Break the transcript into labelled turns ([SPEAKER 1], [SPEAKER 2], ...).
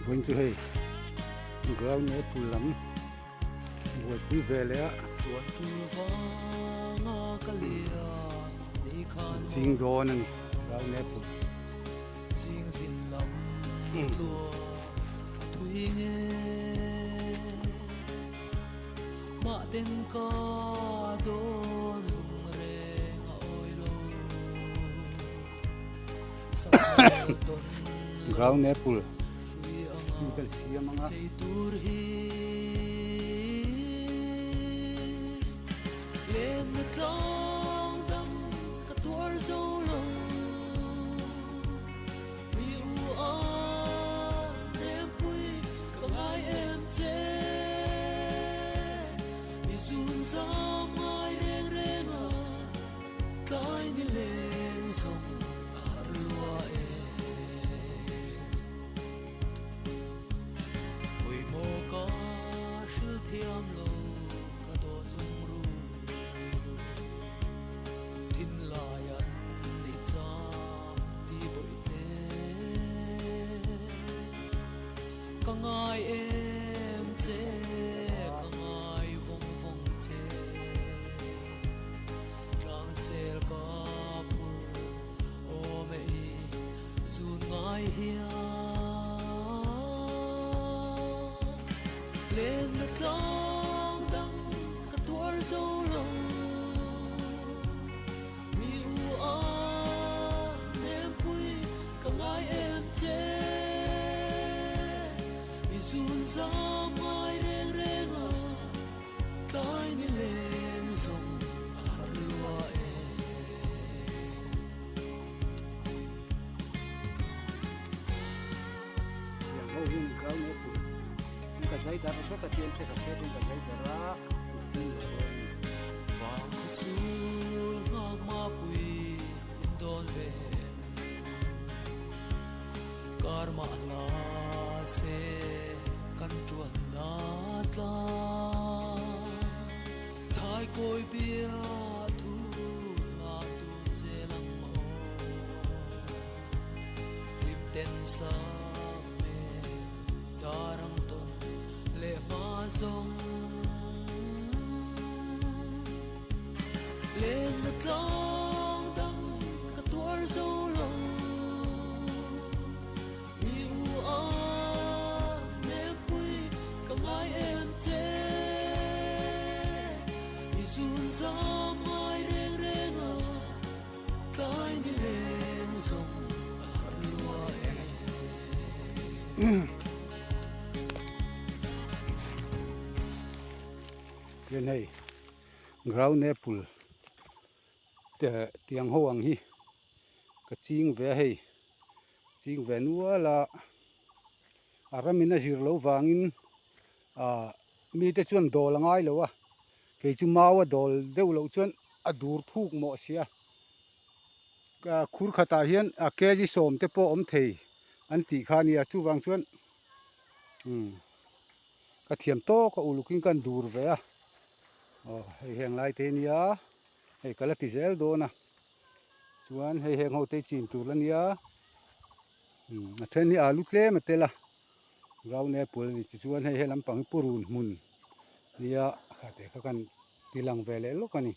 [SPEAKER 1] Vawiin chu hei ground apple lam buaipui ve leh a ching dawn a ni ground apple. Ground apple chi kan siam ang a. Tihian hei ground apple te tiang ho ang hi ka ching ve a hei ching ve nual a a ramin a zir loh vangin ah mite chuan dawl a ngai lo a kei chu mau a dawl deuh loh chuan a dur thuk mawh sia khur khatah hian a kg sawm te pawh awm thei an tih kha a nia chuvang chuan umm ka thiam tawk a ulukin ka han dur ve a aw hei heng lai te ania hei ka la ti zel dawn a chuan hei heng ho te hi chin tur a nia umm a then hi alu tlem a tel a ground apple a ni tichuan hei he lampang hi purun hmun nia kha te kha kan ti lang ve leh lawk a ni.